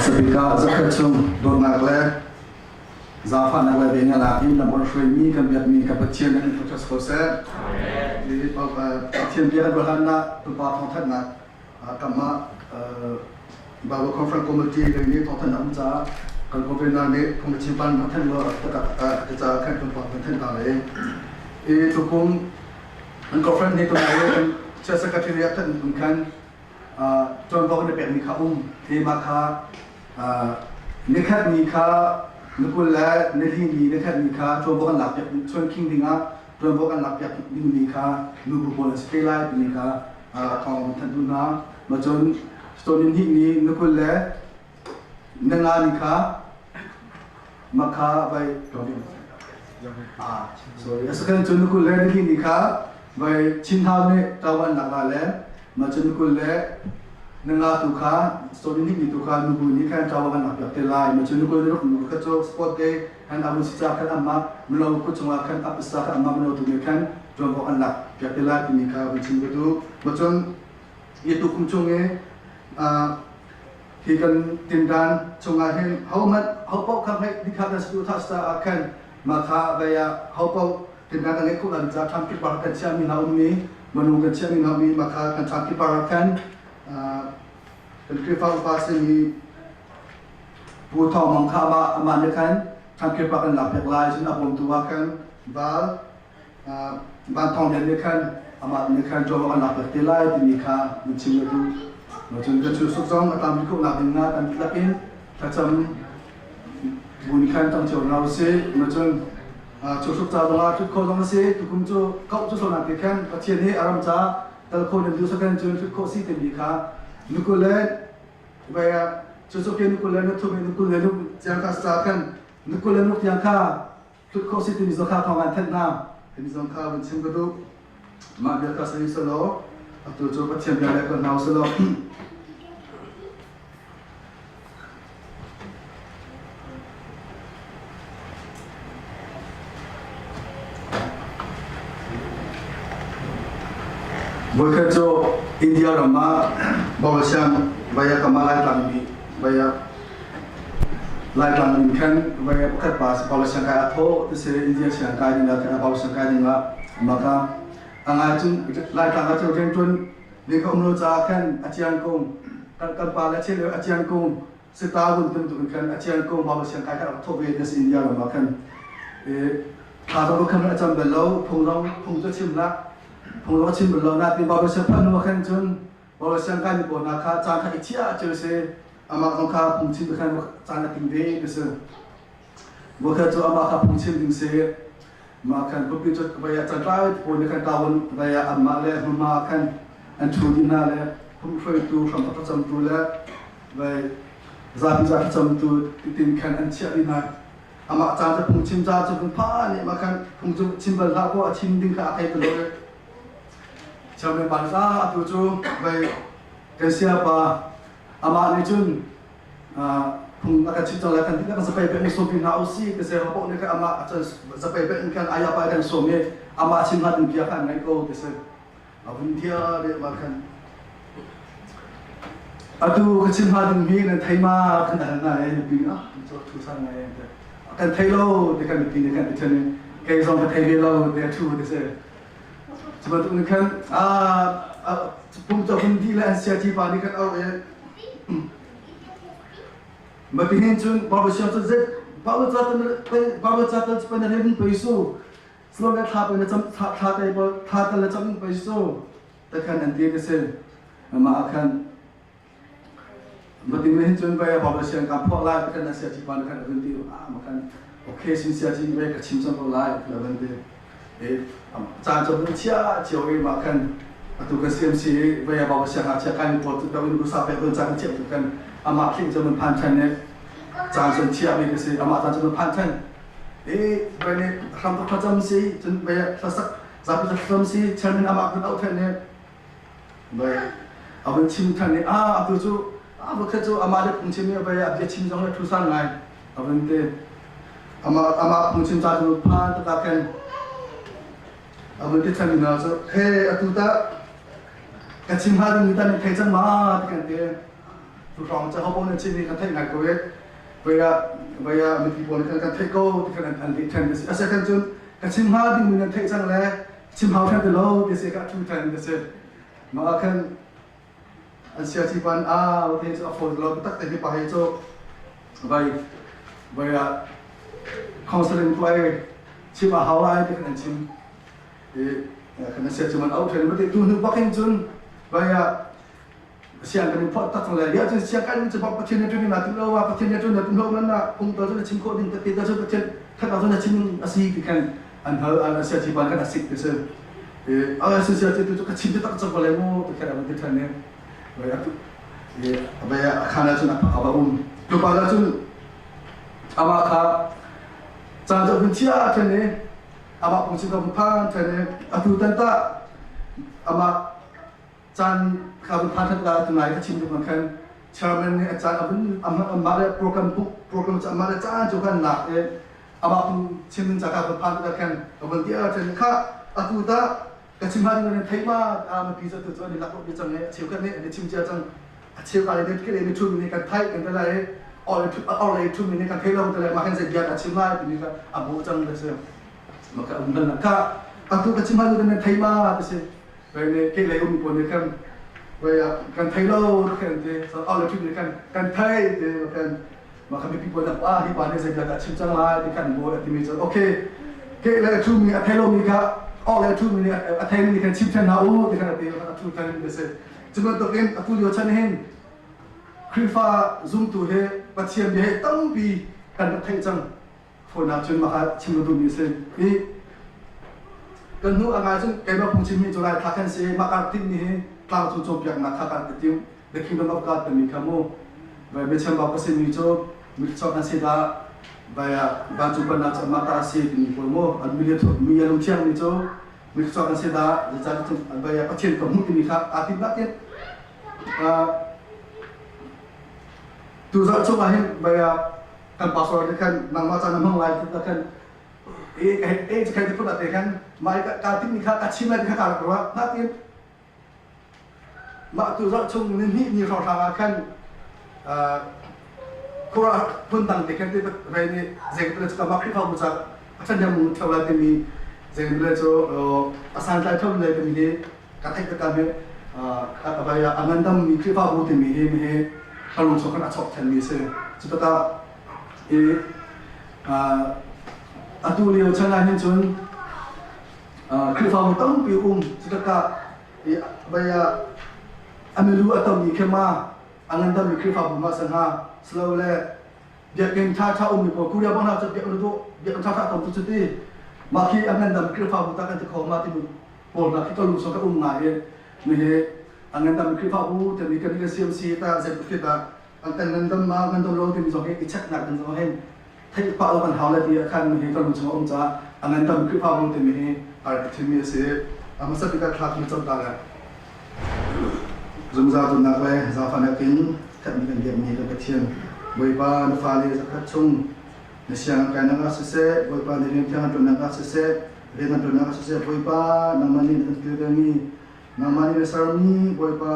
Hmasabik ah zakhat chung dawtnak le zaangfahnak le vennak in lam on hruaimi kan biakmi kan Pathian nan thangṭhat ko seh. Pathian bia kan ruahlannak tupa thawngthanhnak kanmah Bible Conference Committee lei nih thawngthanhnak um caah kan convener nih phungchim pan rak thanh law rak caah khan kan kan thanh ta le i tukum an conference ni tunai kan Church Secretary a thanh tum khan ṭuanvo na pekmi kha um te mah kha nikhat ni kha na kul le na li ni nikhat ni kha ṭuanvo kan lak piak chuan khing dingah ṭuanvo kan lak piak dingmi kha nubu pawl an si te lai timi kha thawng kan thanh duh hna. Ma cun stone hnih ni na kul le na nga ni kha makha vai ah sorry asakhan cun na kul le na li ni kha vai chin hau nih tawan lak la le ma cun na kul le na nga tu kha stone hnih ni tu kha nubu nih khan tawan kan lak piak te lai ma cun na kul na ruk nu kha cu sport day han amun si ca khan amma mlo khu chungah khan apasa khan amma mlo tu nih khan ṭuanvo an lak piak te lai timi kha vun chim ka duh. Macun hi tukum chung i hi kan tindan chungah hin hohmanh hopaoh kha ngeih dih kha kan si tha caah khan mah kha vei ah hopaoh tindan kan ngeih khawh lan ca ṭham kipar kan chiahmi hna ummi minung kan chiahmi hna ummi mah kha kan ṭham kipar ah khan kan Khrihfa upa simi Pu Thawng Mang kha amah amah nih khan ṭham kipar kan lak piak lai cun a bawmtu ah khan val Van Thawng Lian nih khan amah nih khan ṭuanvo an lak piak te lai timi kha na chim na duh. Cun ka cu suk zong a tam khawh nak ding ah kan tlak in thlacam bu nih khan tang cio hna usih. Cun cu suk ca zong ah ṭhut khawh zong a si. Tukum cu kauh cu sonak te khan Pathian nih a ram ca tal kho nan duh sakan cun ṭhut khawh si timi kha nukul le vai ah cu cu ke nukul le na thum i nukul le nuk tiang kha sa khan nukul le nuk tiang kha Tluk khawh si timi zong kha thawng an thanh hna. Timi zong kha vun chim ka duh. Mah bia kha sari selaw atu cu Pathian bia le kan hau selaw. Voikhat cu India ram ah Bawlsiang vaya kama Laitlang mi vaya Laitlang in khan vai pakhat pa Paul siangkai a thawh ti si India siangkai ding ah khan Paul siangkai ding ah maka a ngai cun Laitlang ah cun rianṭuan ding ka um lo caah khan a ciang kung kan kan pa le chel a ciang kung sita vun tum tuk in khan a ciang kung Paul siangkai khan a thawh ve ti si India ram ah khan thla zong khan a cam bal lo phung zong phung cu chim hlah phung zong a chim bal lo na tin Paul siang phanh hnu ah khan cun Paul siangkai mi pawl hna kha caan kha i chiah cu si amah zong kha phungchim khan caan a ting ve ti si voikhat cu amah kha phungchim ding si mah khan pupi cu vai ah cantlai pawl nih khan tawon vai ah anmah le hmunhma ah khan an ṭhu dih hna le phunghruaitu hramthok thlacamtu le vai zapi za thlacamtu titin khan an chiah dih hna amah caan cu phungchim ca cu phung pha nih mah khan phung cu chim bal hlah kaw a chim ding kha a thei ti lo Chairman pa nih atu cu vai kan siapa amah nih cun phung a kan chimh cang lai kan kan zapei pek sawm hna usih ti se poh nih khan amah zapei pek in khan aya pa kan sawm i amah chim hnga ding bia khan ngai ko ti se a vun dia de ma khan atu ka chim hnga ding mi nan thei ma kan hal na e nupi ah cu thu san ngai te kan thei lo te kan nupi nih kan ti chen kei zong ka thei ve lo te thu ti se Cu bantuk nih khan pum cu hun dih le an siaci pa nih khan auh i matihin cun Bible siang cun zet Bible ca Bible ca tal pan rel pei su slon le thla pe na cam thla te thla tal na cam pei su ta khan an ti ka si mah ah khan Mating hin cun vai Bible siang kan phuah lai kan na siaci pa khan a vun ti ah ma khan okay sin siaci vai ka chim cang ko lai ka van ti e caan cu vun chia cio i ma khan atu kan CMC vai Bible siang ah chia kai mi pawl tu in rusa pe vun caan chia tu kan amah thling cu mun phan than ne caan cun chia mi ka si amah caan cu mun phan than e vai ne hram tok thlacam si cun vai hlasak zapi thlacam si chairman amah kun auh than ne Vai a vun chim than i ah atu cu a voikhat cu amah le phungchim i vai a bia chim zong le thu sang ngai a vun ti amah amah phungchim ca cu phan takak khan a vun ti than mi hna cu he atu tah ka chim hnga ding mi tah nan thei cang ma ti kan ti. Tu hrawng cu hopo nan chim hi kan theih ngai ko e. Vaya vaya mipi pawl nih kan theih ko ti khan an leh ṭhan ti si. A second cun ka chim hnga dingmi nan theih cang le chim hau ṭhan ti lo ti si ka ṭhu ṭhan ti si. Mah ah khan an siaci pan a te cu a fawi lo tak te hi pa hi cu vai vai ah counseling tuai chim a hau lai ti khan an chim. I kan siaci man au ṭhan ma ti tu hnu bak hin cun vai ah siang kan in phawt tak le ya cun siang kan cu bak Pathian ṭun na tum lo wa Pathian ṭun na tum lo nan na um to cu chim khawh ding te te cu Pathian that cu na chim a si ti khan an hal an sia chi pan kan asik te se e a si sia chi tu ka chim te tak chak le mu te khan an ti than ne wai atu e abaya khana cun a ba tu pa la cun ama kha caan cu hun chia than ne ama pung chin ka phan than ne atu tan ta ama caan kha vun phan ṭhat la tunai ka chim tuk khan chairman nih a caan a vun amah le program book program cu amah le caan cu kan lak i amah pum chim ding ca ka vun phan tuk khan ka vun ti ahcun kha atu ta ka chim ha ding thei ma a mipi cu tu cu an i lak bi cang i a cheukhat nih an i chim cia cang a cheu ka le ke le ni thu mi kan thai kan te lai or or le thu mi kan thei lo te lai ma kan zei bia ka chim lai ti ka a bu cang le se ma ka um dan ka atu ka chim ha ding thei ma ti se ke lei um pawl nih khan kan thei lo kan ti so au le ṭhim nih khan kan thei ti kan mah kha mipi pawl ah hi pa nih zei dah chim cang lai ti khan bawi a timi cu okay ke le ṭhu mi a thei lomi kha au le ṭhu mi nih a thei mi nih khan chim ṭhan hna u ti khan a ti khan a ṭhu ṭhan ti si cu bantuk in atu lio chan hin Khrihfa zumtu he Pathian bia he tampi kan rak theih cang Fawinak cun mah chim ka duhmi a si. Hi kan hnu a ngai cun keimah phungchimmi cu lai thla khan si mah kaa timhmi hi tlangcung cawnpiaknak kha kaa tim The Kingdom of God timi kha mu vai biachambau ka simi cu mitchok an si dah vai ah vancung pennak cu amah ta a si timi pawl mu an mi mi a lungthiang mi cu mitchok an si dah zeicah vai ah Pathian ka hmuh timi kha aa tim nakin tuzarh chung ah hin vai ah kan pastor nih khan nangmah caan na hmang lai ti khan e e khan ti phun te khan mai ka ti mi kha ka chim lai ti kha ka rak ruah na tin mah tu zarh chung ni hnih ni hrawng hrang ah khan khura phun dang te khan ti vei nih zeng te cu ma Khrihfabu ca a ṭhan mu ṭheu lai timi zeng te cu a santlai ṭheu lai timi hi ka theih ka mi a a ngandam mi Khrihfabu timi hi mi hi ka lung chung khan a chok than mi si cu tikah i atu lio chan ah hin cun Khrihfabu tampi um cu tikah i vai ah a milu a tam mi khi ma a ngandam mi Khrihfabu ma san ha silo le biakinn ṭha ṭha ummi pawl Korea bang hna cu biakinn du biakinn ṭha ṭha tam tu cu ti mah khi a ngandam Khrihfabu ta kan ti kho ma timi pawl hna khi ka lung song ka um ngai i mi hi a ngandam Khrihfabu timi kan kan CMC ta zei khi ta an kan ngandam ma ngandam lo timi zong hi i check nak ding zong hin theih pah lo kan hau le ti ah khan mi hi ka lung chung a um caah a ngandam Khrihfabu timi hi a rak thimmi a si. A hmasa bik ah thlak mi cam ta le zungzal dawtnak le zaangfahnak in khatmi kan biakmi kan Pathian Bawipa na fale zakhat chung na sianginn kainak ah siseh Bawipa na rian thiang an ṭuannak ah siseh rian an ṭuannak ah siseh Bawipa nangmah nih na kan kilvengmi nangmah nih na sermi Bawipa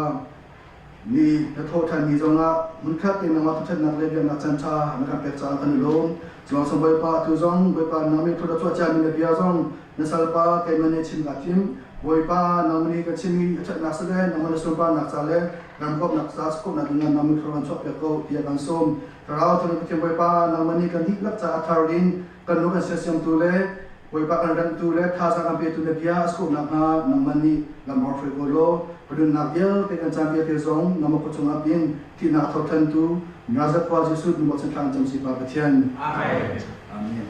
ni na thawhṭhan ni zongah hmunkhat in nangmah thangṭhatnak le biaknak caan ṭha na kan pek caah kan i lawm. Cuang sang Bawipa atu zong Bawipa nang nih thu na chuah ciami na bia zong na salpa keimah nih chim kaa thim. Bawipa nang nih ka chimmi a ṭhatnak si le nangmah na sunparnak ca le ramkomhnak ca sukawmhnak dingah nang nih kan chuahpiak ko tiah kan sawm. Thlarau Thiang Pathian Bawipa nangmah nih kan dihlak caah a thar in kan lung kan sersiamtu le Bawipa kan remtu le thazaang kan petu na bia a suknak hnga nangmah nih lam hor hruai ko law ka nunnak vialte kan caan vialte zong nangmah kut chungah pin thihnak a thothantu Nazareth khua Jesuh min bochan thla cam si Pa Pathian. Amen. Amen.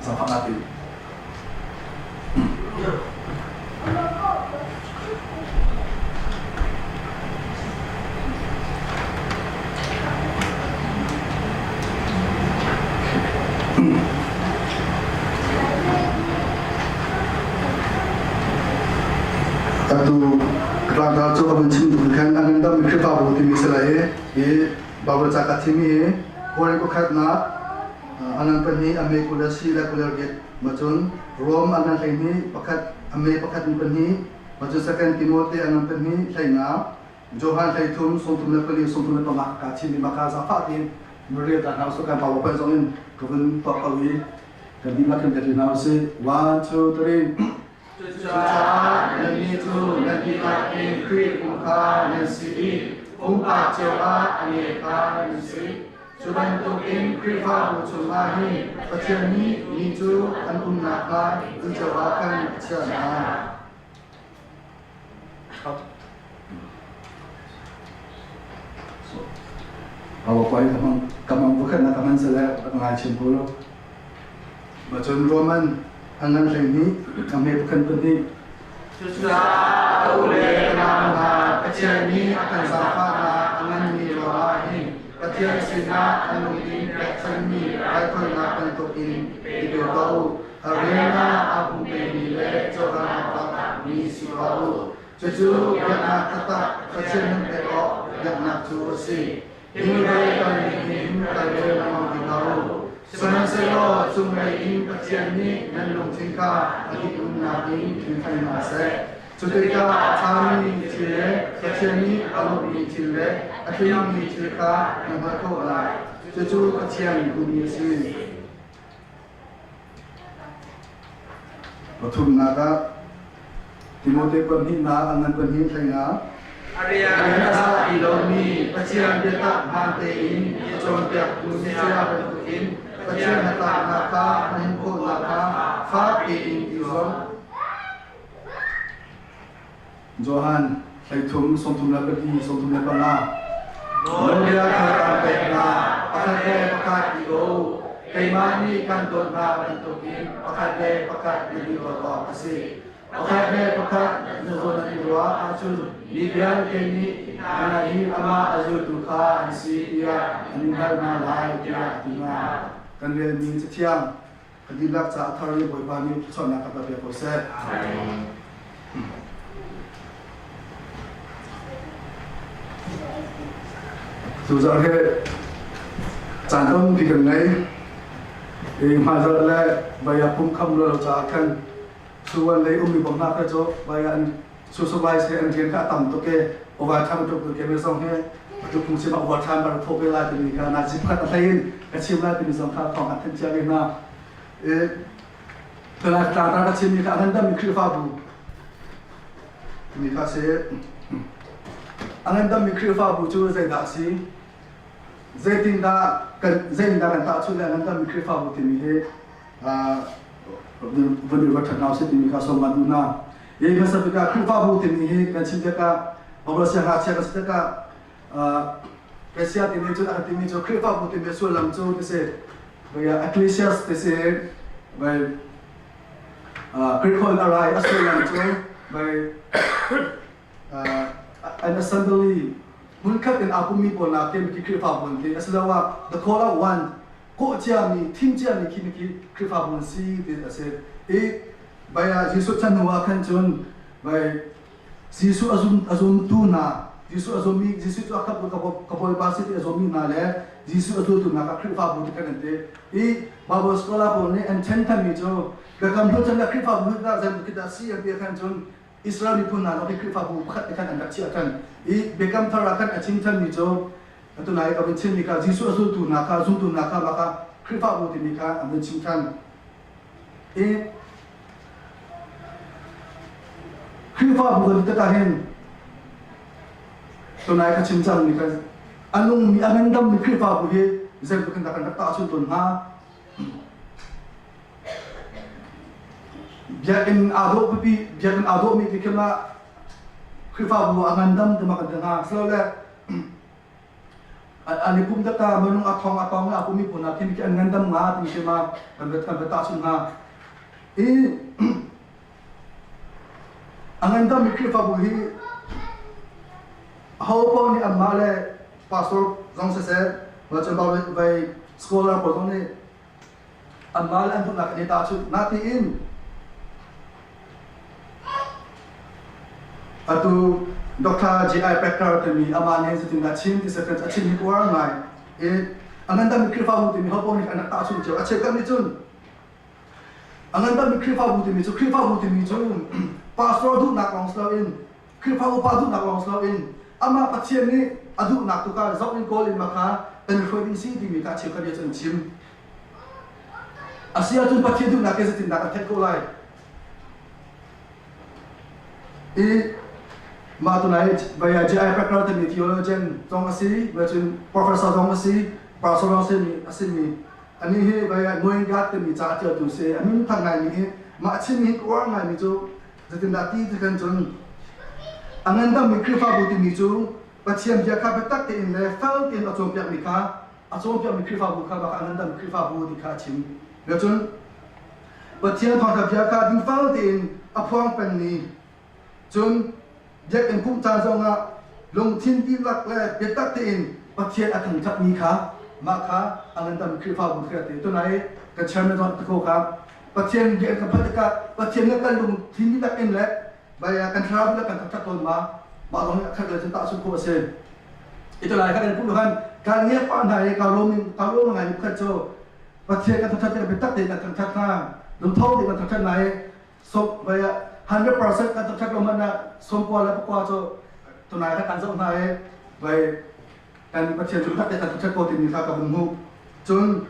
Zaangfahnak in. Atu tlangtar cu ka vun chim duh khan a ngandammi Khrihfabu timi si lai i Bible ca ka thimi hi Korin pakhatnak a ngan pahnih a me 20 si le 28 ma cun Rom a ngan 12 pakhat a me pakhat in pahnih ma cun Second Timothy a ngan pahnih 15. Johan 13 34 35 ka chim i maka zaangfah tein murial ta hna usih kan PowerPoint zong in ka vun tuah ko i kan dihlak in ka ti hna usih. 1 2 3 Cucaah nannih cu nan dihlak in Khrih pum kha nan si i pumpak cio ah a nge kha nan si. Cu bantukin Khrihfabu chungah hin Pathian nih mi cu an um nakhnga hmun cio ah khan a chiah hna. PowerPoint ka hmang ka hmang pakhat na ka hman sele ka ngai chin ko lo. Cun Roman a ngan 12 a hme pakhat pahnih. Cucaah ka u le ka nau hna, Pathian nih a kan zaangfahnak a nganmi ruangah hin Pathian sinah a nung in pekchanhmi raithawinak bantukin i pe tuah u. A rian ah aa pumpemi le cohlan awkah mi si tuah u. Cucu biaknak taktak Pathian nan pek awk biaknak cu a si. Hi vawlei kalning hin kal ve lengmang ti hlah u. Sihmanhsehlaw cunglei in Pathian nih nan lungthin kha a dik-umnak in thinfunh hna seh. Cu tikah a ṭhami thil le Pathian nih a lawmhmi thil le a tlingmi thil kha na hngalh khawh lai. Cucu Pathian duhmi a si. Pathumnak ah Timote pahnihnak a ngan pahnih hlei-nga. A rian a zahpi lomi Pathian biatak hmaan tein a cawnpiaktu saya bantukin Pathian hnatlaknak kha na hmuh khawh nakhnga fak tein i zuam. Johan 13 34 35. Nawlbia thar kaan pek hna, pakhat le pakhat i daw u. Keimah nih kan dawt hna bantukin pakhat le pakhat nan i dawt awk a si. Pakhat le pakhat na zawn an i ruah ahcun mi vialte nih nangmah hi amah a zultu kha an si tiah an in hngalh hna lai tiah a ti hna. Kan relmi Cathiang ka dihlak caah thar i Bawipa nih thluachuahnak ka pe ko seh. Tuzarh hi caan tampi kan ngei. I hmaizarh le vaya pum kham lo caah khan suan lei ummi bang hna kha cu vaya an susuvai se an rian kha a tam tuk i overtime tuk tuk ke zong hi atu phung chim ah overtime bar thawk ve lai timi kha na zip khat a hlei in ka chim lai timi zong kha thawng an thanh cia ve hna. I tlangtar ka chimmi kha a ngandammi Khrihfabu timi kha si. A ngandammi Khrihfabu cu zeidah a si? Zeitindah kan zeitindah kan tahchunh le a ngandammi Khrihfabu timi hi vun i ruat ṭhan hna usih timi kha sawm kan duh hna. Hi hmasa bik ah Khrihfabu timi hi kan chim tikah Bible siangngakchia kan si tikah Ecclesia timi cu a timi cu Khrihfabu timi sullam cu ti si. Ecclesias ti si vai Greek holh a rai a sullam cu vai an assembly hmunkhat in aa pummi pawl nak khi Khrihfabu an ti asiloah the call of one kawh ciami thim ciami khi khi Khrihfabu an si ti a si i vai Jesuh chan hnu ah khan cun vai Jesuh a zumtu hna, Jesuh a zummi, Jesuh cu a ka Bawipa si ti a zummi hna le Jesuh a zultu hna kha Khrihfabu ti khan an ti. I Bible scholar pawl nih an ṭhen thanmi cu Biakam Hlun chan le Khrihfabu hlun dah zeibantuk dah si an ti khan cun Israel miphun hna zong hi Khrihfabu pakhat te khan an rak chiah than. I Biakam Thar ah khan a chim thanmi cu atu nai ka vun chimmi kha Jesuh a zultu hna kha zumtu hna kha mah kha Khrihfabu timi kha an vun chim than. I Khrihfabu kan ti tikah hin tunai ka chim cangmi kha a nungmi a ngandammi Khrihfabu hi zeitluk in dah kan rak tahchunh tawn hnga? Biakinn aa dawh pipi biakinn aa dawhmi ti khi mah Khrihfabu a ngandam ti ma kan ti hnga. Silole An i pum takta minung a thong a tong a pumi pawl hna khi an ngandam nga ti khi ma kan kan va tahchunh hna. I a ngandammi Khrihfabu hi ho paoh nih anmah le pastor zong siseh, cun vai scholar pawl zong nih anmah le an duhnak an i tahchunh. Natiin atu Dr. J.I. Packer timi amah nih zeitindah chim ti second a chim hi uar ngai i a ngandammi Khrihfabu timi ho paoh nih an rak tahchunh cio. A cheukhat nih cun a ngandammi Khrihfabu timi cu Khrihfabu timi cu pastor duhnak lawng si loin Khrihfa upa duhnak lawng si loin. Amah Pathian nih a duhnak tu kha zoh in kawl in mah kha kan hruai ding si timi kha cheukhat bia cu an chim. A si ahcun Pathian duhnak hi zeitindah kan theih khawh lai? I mah tunai baya J.I. Packer timi theologian zong a si, cun professor zong a si, pastor zong a simi ani hi baya Knowing God timi ca a ṭialtu si. A min thang ngaimi hi mah chimmi hi ka uar ngaimi cu Zeitindah ti ti kan cun a ngandammi Khrihfabu timi cu Pathian bia kha biatak tein le fel tein a cawnpiakmi kha a cawnpiakmi Khrihfabu kha bak a ngandam Khrihfabu ti kha a chim. Cun Pathian thawngṭha bia kha dingfel tein a phuang pengmi cun biakinn pumh caan zongah lungthin dihlak le biatak tein Pathian a thangṭhatmi kha mah kha a ngandam Khrihfabu khi a ti. Tunai kan chairman zong ti ko kha Pathian bia kan phanh tikah Pathian le kan lungthin dihlak in le kan thlarau dihlak kan thangṭhat tawn ma mah zong hi a khat le cun tahchunh khawh a si. Ito lai kha kan pumh khan kan ngiak pah hna i ka lawm in ka lawm ngai mi khat cu Pathian kan thangṭhat tikah biatak tein kan thangṭhat hna lungtho tein kan thangṭhat hna i so baya 100% kan thangṭhat lo hmanh ah sawmkua le pakua cu tunai kha kan zoh hna i bai kan Pathian cu biatak tein kan thangṭhat ko timi kha ka vun hmuh. Cun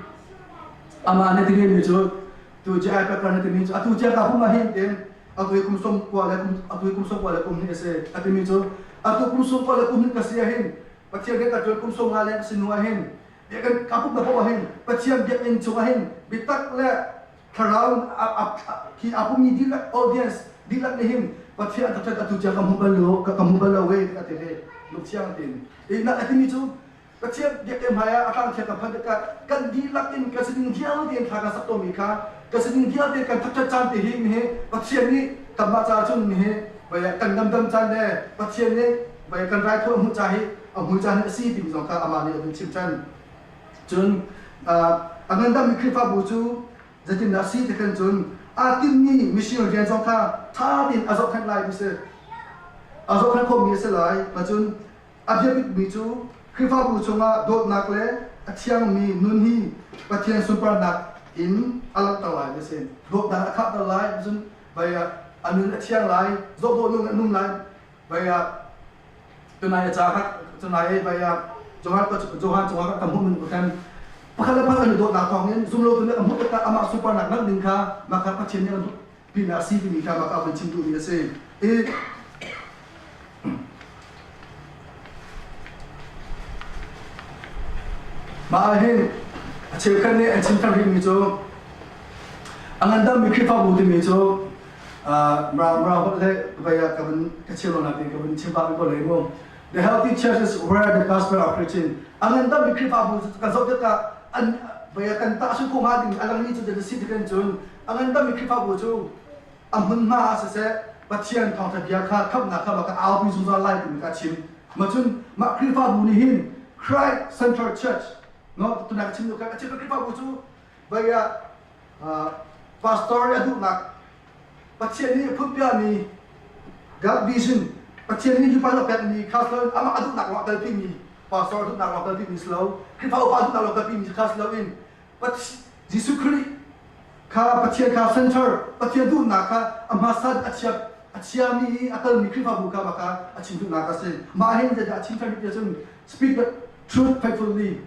amah nih timi mi cu tu ci ai pekar nih timi cu atu cia ka hum ah hin tin atu hi kum som kua le kum atu hi kum som kua le kum hnih a si a timi cu atu kum som kua le kum hnih ka si ah hin Pathian kan ka ṭuan kum som nga leng si hnu ah hin biakinn ka pumh na poh ah hin Pathian biakinn chung ah hin biatak le thlarau khi a pummi dihlak audience dihlak nih hin Pathian thangṭhat atu cia ka hmu bal lo ka hmu bal lo we ka ti ve lungthiang tein na a timi cu Pathian biakinn hmaiah a tlangthiang kan phanh tikah kan dihlak in kan sining vialte in thla kan sak tawnmi kha kan sining vialte kan thangṭhat caan te hi hi Pathian nih kanmah caah cun hi kan ngandam caan le Pathian nih kan raithawi a hmuh ca hi a hmu caan hi a si timi zong kha amah nih a vun chim ṭhan. Cun a ngandammi Khrihfabu cu zeitindah a si ti khan cun aa timmi mission rian zong kha ṭha tein a zohkhenh lai ti si. A zohkhenh khawhmi a si lai. Cun A biapitmi cu Khrihfabu chungah dawtnak le a thiangmi nun hi Pathian sunparnak in a langhter lai ti a si. Dawtnak a khahter lai, cun vai ah a nun a thiang lai, zohdawh nun a nung lai. Vai ah tunai a ca kha tunai vai ah Johan Johan cungah kan hmuh min kan pakhat le pakhat an i dawtnak thawng in zumlotu nih an hmuh tikah amah sunparnak ngan ding kha mah kha Pathian nih an pinah a si timi kha mah ka vun chim duhmi a si. I Mah ah hin a cheukhat nih an chim than rihmi cu a ngandammi Khrihfabu timi cu Mirang holh le vei ah ka vun ka chim lo nakin ka vun chim pah ko lai mu. The healthy churches where the gospel are preaching. A ngandammi Khrihfabu cu kan zoh tikah an vei ah kan tahchunh khawh hnga ding a langmi cu a si tikin cun a ngandammi Khrihfabu cu a hmunhma ah siseh Pathian thawngṭha bia kha khamhnak kha ka aupi zungzal lai timi kha a chim. Mah cun mah Khrihfabu nih hin Christ Central Church no tunak chim duh a chim Khrihfabu cu vai ah pastor a duhnak Pathian nih a phunpiami God vision Pathian nih hi pa pekmi kha lo amah a duhnak lawng kalpi mi pastor a duhnak lawng kalpi mi si lo Khrihfa upa a duhnak lawng kalpi mi kha si lo in Jesuh Khrih kha Pathian kha center Pathian duhnak kha a hmasat a chia a chiami i a kalmi Khrihfabu kha mah kha a chim duhnak a si. Mah hin zeidah a chim ṭhan ti ahcun speak the truth faithfully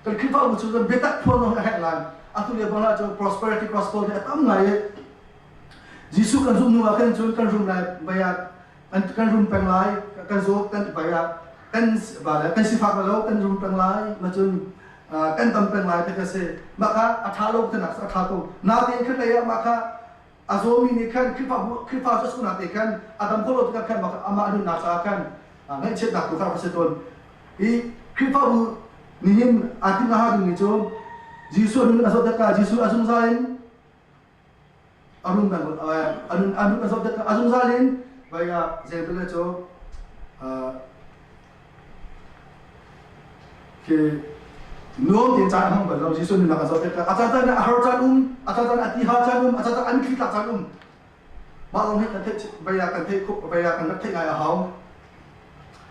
kan Khrihfabu cu cun biatak phuan zong a herh lai. Atu lio bang cu prosperity gospel nih a tam ngai i Jesuh kan zumh hnu ah khan cun kan rum lai baya kan rum peng lai kan zaw kan baya kan kan sifak lo kan rum peng lai ma cun kan dam peng lai ti ka si mah kha a ṭha lo tinak a ṭha ko natein khan lei ah mah kha a zawmi nih khan Khrihfabu Khrihfa cu sunak te khan a dam kho lo tikah khan mah amah nunnak caah khan ngaihchiatnak tu kha a si tawn i Khrihfabu nihin aa timh a ha dingmi cu Jesuh nun a zawt tikah Jesuh a zungzal in a rum bang a nun a nun a zawt tikah a zungzal in vai ah zeitel cu Khi nuam tein caan a hmang bal lo. Jesuh nunnak a zoh tikah a caan a har caan um, a caan a ti ha caan um, a caan an thli tlak caan um. Mah lawng hi kan theih vei ah kan theih vei ah kan rak theih ngai a hau.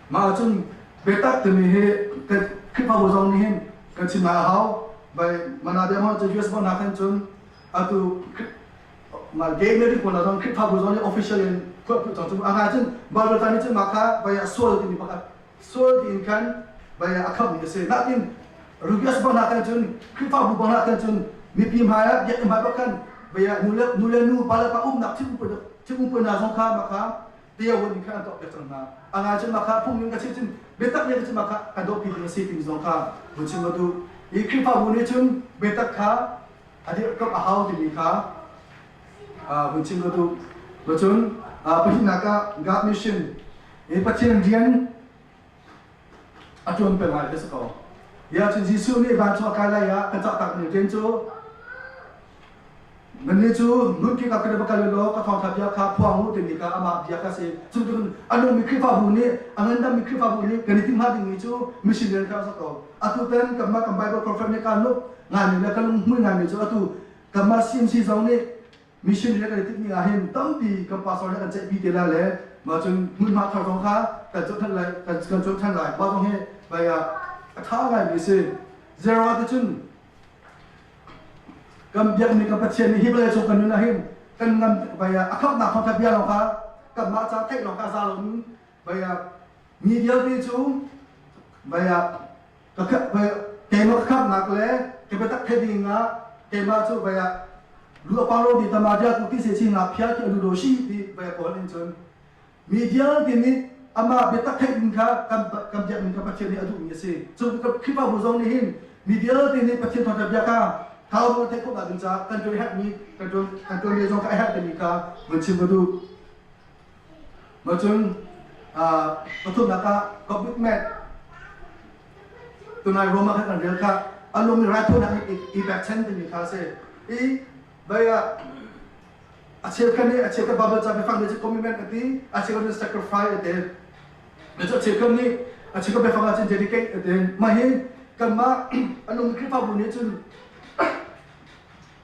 Mah ahcun biatak timi hi kan Khrihfabu zong nih hin kan chim ngai a hau. Vai mana bia hmang cu US hna khan cun atu ma gay marriage pawl zong Khrihfabu zong nih official in khuah cang cu a ngai cun Bible ta nih cun mah kha vai ah sual timi pakhat. Sual tiin khan bai a khammi a si. Nakin religious bang hna khan cun Khrihfabu bang hna khan cun mipi hmai ah biakinn hmai bak khan bai ah nu le nu le nu pa le pa umnak thim hna zong kha mah kha tiawun in khan an tuah piak cang hna. A ngai cun mah kha phung in ka chim cun biatak nih cun mah kha kan dohpi ding a si timi zong kha vun chim ka duh. Hi Khrihfabu nih cun biatak kha a dirhkamh a hau timi kha vun chim ka duh. Cun pahnihnak ah God mission hi Pathian rian a ṭuan peng lai ti si ko. Ya cun Jesuh nih vancung a kai lai ah kan cah tak mi rian cu Nannih cu hmunkip ah kan i va kal u law ka thawngṭha bia kha phuang u timi kha amah bia kha si. Cu cun a nungmi Khrihfabu nih a ngandammi Khrihfabu nih kan i timh hnga dingmi cu mission rian kha a si ko. Atu tan kanmah kan Bible conference nih kaan nuk ngaimi le ka lunghmui ngaimi cu atu kanmah CMC zong nih mission rian kan i timhmi ah hin tampi kan pastor nih kan ceihpi te lai le mah cun hmunhma thar zong kha kan cawh ṭhan lai kan cawh ṭhan lai. Mah zong hi vai ah a ṭha ngaimi a si. Zero ah cun Kan biakmi kan Pathian nih hi vawlei cung kan nun ah hin kan ngam vai ah a khamhnak thawngṭha bia lawng kha kanmah ca theih lawng kha za loin vai ah mi vialte cu vai ah ka vai keimah ka khamhnak le ka biatak theih ding ah keimah cu vai ah lu a paro di tama dia ku ti se chi nga phia ki alu do shi ti vai kawl in cun mi vialte nih amah biatak theih ding kha kan kan biakmi kan Pathian nih a duhmi a si. Cun Khrihfabu zong nih hin mi vialte nih Pathian thawngṭha bia kha thau theih khawh ding caah kan ṭuan herhmi kan ṭuan kan ṭuan mi zong kha a herh timi kha vun chim ka duh. Ma cun pathumnak ah commitment tunai Roma kha kan rel kha a lung raithawinak i pekchan timi kha a si. I bai ah a cheukhat nih a cheukhat Bible ca biafang nih cu commitment a ti a cheukhat nih sacrifice a ti cu a cheukhat nih a cheukhat biafang ah cun dedicate a ti mah hi kanmah a nung Khrihfabu nih cun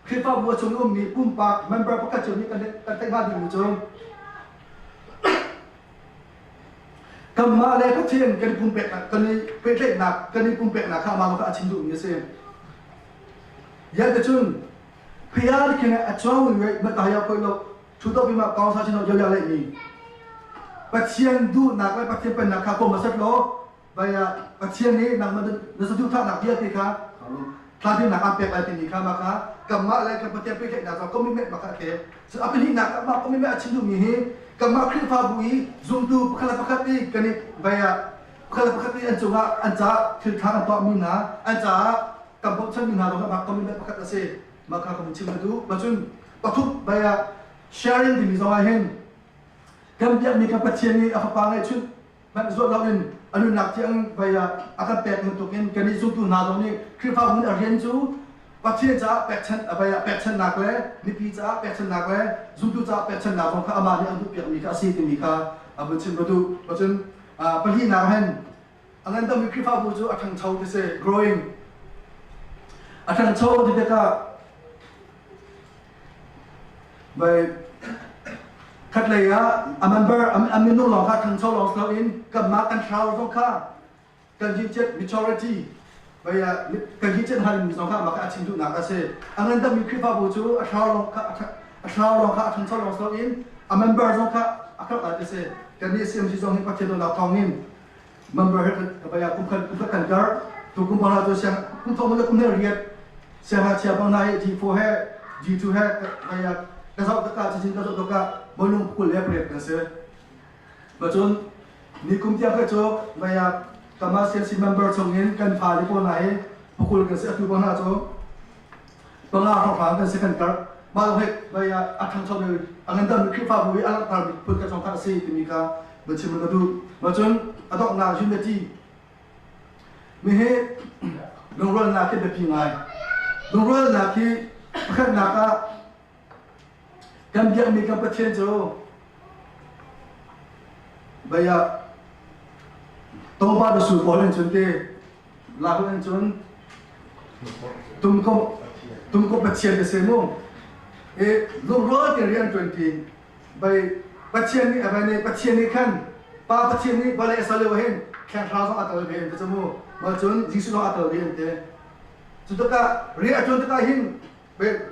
Khrihfabu a chung ummi pumpak member pakhat cio nih kan theih hnga dingmi cu kanmah le Pathian kan i pumpek kan i pehtlaihnak kan i pumpeknak kha amah kha a chim duhmi a si. Yan te cun Phia khin a chuang wi ma ta ya koi lo thu to bi ma kaung sa chin yo ya le mi Pathian duhnak le Pathian pennak kha ko ma sat lo baya Pathian nih nang ma na sa duh thah nak vialte kha thla din nak an pek lai timi kha ma kha kamah le kan Pathian pehtlaihnak zong commitment ma kha te so a pahnihnak mah commitment a chim duhmi hi kanmah Khrihfabu i zumtu pakhat le pakhat i kan i baya pakhat le pakhat i an cungah an caah thil ṭha kan tuahmi hna an caah kan bochanmi hna zong mah commitment pakhat a si mah kha ka chim ka duh cun pathum bai ah sharing timi zong ah hin kan biakmi kan Pathian nih a fapa ngeihchun hmanh zuat loin a nunnak tiang bai ah a kan pek bantukin kan nih zumtu hna zong nih Khrihfabu nih a rian cu Pathian caah pekchanh bai ah pekchanhnak le mipi caah pekchanhnak le zumtu caah pekchanhnak zong kha amah nih an duhpiakmi kha a si timi kha a vun chim ka duh cun pahnihnak hin A ngandammi Khrihfabu cu a ṭhangcho ti si, growing. A ṭhangcho ti tikah bai khatlei ah a member a minung lawng kha ṭhangcho lawng si loin kanmah kan thlarau zong kha kan hincet maturity bai ah kan hincet hnga zong kha mah kha a chim duhnak a si. A ngandammi Khrihfabu cu a thlarau lawng kha a thlarau lawng kha a ṭhangcho lawng si loin a member zong kha a khat lai ti si. Kannih CMC zong hi Pathian dawtnak thawngin member he kabaya kum khat kum khat kan kar tu kum panga cu siang kum thong le kum he riat siang ha chia bang na he G4 he G2 he kaya ka zoh taka chin ka zoh taka bolung kul le pret kan si ma cun ni kum tiang kha cu vaya kama CNC member chung in kan fa le pawl na hi pukul kan si atu bang na cu panga hrawng kan si kan kar mah lawng he vaya a thangcho mi a ngandam mi Khrihfabu i a langhter mi phun ka chong kha a si timi kha va chim ka duh ma cun a donghnak unity mi hi lungrualnak hi biapi ngai lungrualnak hi pakhatnak ah kan biakmi kan Pathian cu baya tongpa su pawl in cun te lak in cun tumko tumko Pathian te se mu e lungrual te rian tuan ti bai Pathian nih abai nih Pathian nih khan Pa Pathian nih vale sale hin thlenghra zong a tel ve an ti cu mu ma cun Jesuh zong a tel ve an ti cu tikah rian a tuan tikah hin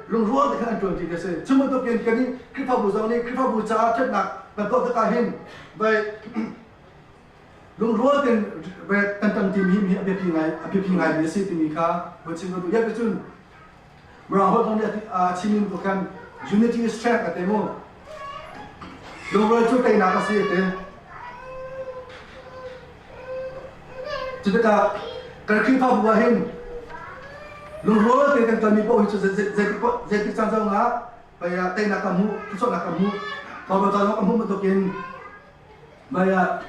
lungrual te khan an tuan ti a si cu bantuk in kan Khrihfabu zong nih Khrihfabu caah ṭhatnak kan tuah tikah hin bai Lungrual tein kan tam timi hi a biapi ngai a biapi ngai mi a si timi kha vun chim ka duh. Yet cun Mirang holh zong nih a chimmi tu khan unity is strength a ti mu. Lungrual cu teinak a si a ti. Cu tikah kan Khrihfabu ah hin lungrual tein kan kalmi paoh hi cu zeitik caan zong ah teinak kan hmuh, thluachuahnak kan hmuh, Bible ca zong kan hmuh bantukin Mei ah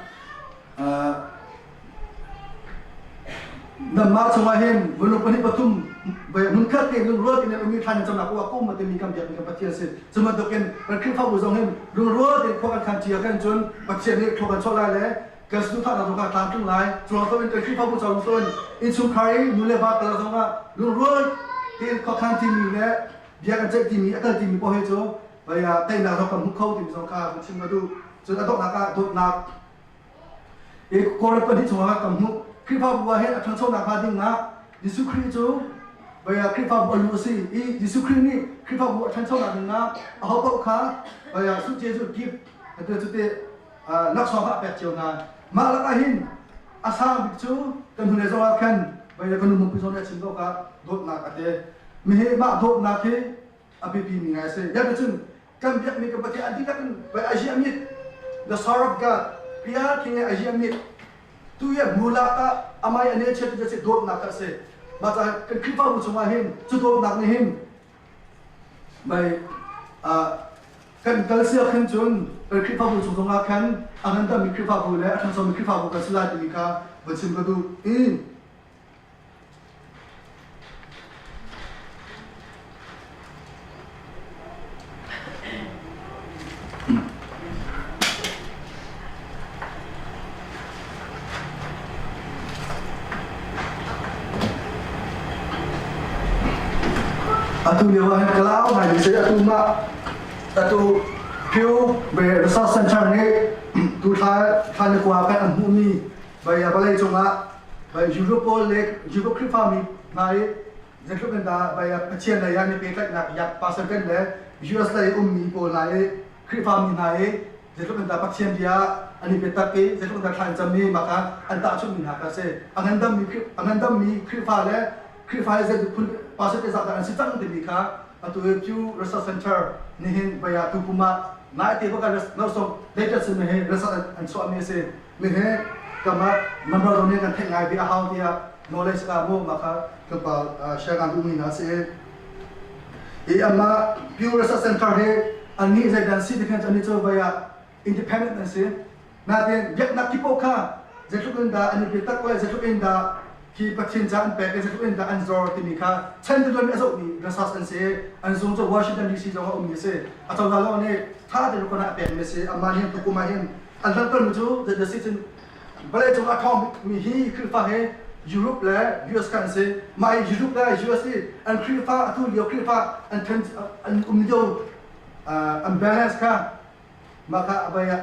nanmah chungah hin minung pahnih pathum hmunkhat tein lungrual tein an um i thlan in camnak uah kum timi kan biakmi kan Pathian si. Cu bantukin kan Khrihfabu zong hin lungrual tein khua kan khan ṭi ah khan cun Pathian nih thlua kan chuah lai le kan saduhthahnak zong kha tlamtling lai. Cu lawng in kan Khrihfabu ca lawng in innchungkhar i nu le va kal zong ah lungrual tein khua khan ṭimi le bia kan ceih timi a kal timi paoh hi cu teinak zong kan hmu kho timi zong kha kan chim ka duh. Cun a donghnak ah dawtnak i Korin pahnih chungah kan hmuh. Khrihfabu ah hin a ṭhanchonak hnga ding ah Jesuh Khrih cu bia Khrihfabu a lu a si i Jesuh Khrih nih Khrihfabu a ṭhanchonak ding ah aho paoh kha bia Suh Jesuh gift atu cu te laksawng kha a pek cio hna. Mah lakah hin a sang bik cu kan hnulei zong ah khan bia kan nu zong nih a chim ko kha dawtnak a ti. Mihi mah dawtnak hi a biapi mi ngai a si. Yet cun kan biakmi kan Pathian an dihlak in by Asia mit the star of God pia king Asia mit tu ye mula ka amai ane chet tu se dawtnak ka se ma ca kan Khrihfabu chungah hin cu dawtnak nih hin by kan kal sia khan cun kan Khrihfabu chung zongah khan a ngandammi Khrihfabu le a ṭhangsomi Khrihfabu kan si lai timi kha va chim ka duh i Atu lio ah hin ka lau ngai mi si atu mah atu Pew Research Center nih tu thla thla ni kua kan an hmuhmi vawlei cungah Europe pawl le Europe Khrihfami hna i zeitluk in dah Pathian lei ah an i pehtlaihnak yak pastor kan le US lei ummi pawl hna i Khrihfami hna i zeitluk in dah Pathian bia an i biatak i zeitluk in dah thla an cam i mah kha an tahchunhmi hna kha a si. A ngandammi Khrihfa le Khrihfa i zeitluk phun pastor te zah dah an si cang timi kha atu i Pew Research Center nihin vei ah tukum ah nai te bak ah no latest in hi research an chuahmi a si. Mihe kamah number zong nih kan theih ngai ve a hau tiah knowledge ka mu mah kha tlawmpal share kan duhmi hna si. I amah Pew Research Center hi annih zeidan si ti khan cu annih cu vai ah independent an si. Nain biaknak ki paoh kha zeitluk in dah an i biatak le zeitluk in dah khi Pathian ca an pek i zeitluk in dah an zor timi kha chan tuan a zohmi research an si. An zung cu Washington DC zong a ummi a si. A cozah lawng nih tha tein a pekmi a si. Amah nih tukum ah hin An langhtermi cu zeidah si cun vawleicung a ṭhawngmi hi Khrihfa hi Europe le US kha an si. Mah hi Europe le US hi an Khrihfa atu lio Khrihfa an ṭhen an um lio an balance kha mah kha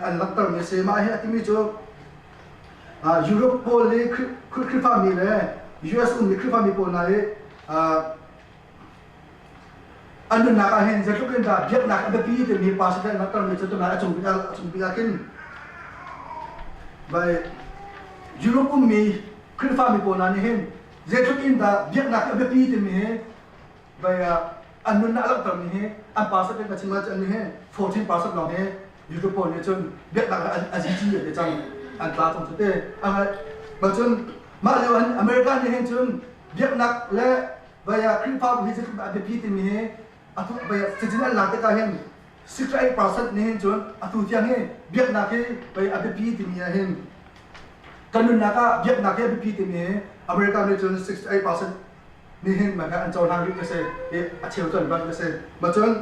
an langhtermi a si. Mah hi a timi cu Europe pawl i Khrihfami le US ummi Khrihfami pawl hna i An nunnak ah hin zeitluk in dah biaknak a biapi timi pa siten langhtermi cu tunai a cung bik a cung bik ah khin vai Europe ummi Khrihfami pawl hna nih hin zeitluk in dah biaknak a biapi timi hi vai an nunnak a langhtermi hi an pa siten ka chim ahcun hi 14% lawng hi Europe pawl nih cun biaknak a zici an ti cang an tla cang cu te cun mah lio an America nih hin cun biaknak le Baya Khrihfabu hi zeitluk dah a biapi timi hi atu baya cazin an lak tikah hin 68% nih hin cun atu tiang hi biaknak hi baya a biapi timi ah hin kan nunnak ah biaknak hi a biapi timi hi America nih cun 68% nih hin mah an cohlang rih ka si i a cheu cu an banh ka si ma cun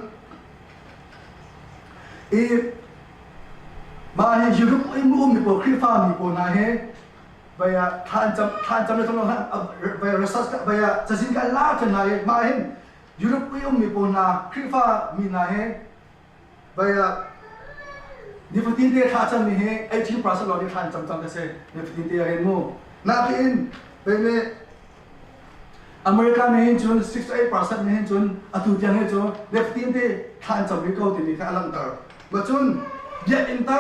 i mah hi Europe i ummi pawl Khrihfa mi pawl hna hi Baya thla an cam thla an cam le thong baya research baya cazin ka la than hna i mah hin Europe i ummi pawl hna Khrihfa mi hna he baya nifatin te thla cam mi hi 18% lawng nih thla an cam cang ka si nifatin te hin mu nakin bei America nih hin cun 6 to 8% nih hin cun atu tiang hi cu nifatin te thla an cam rih ko timi kha a langhter ma cun biakinn ta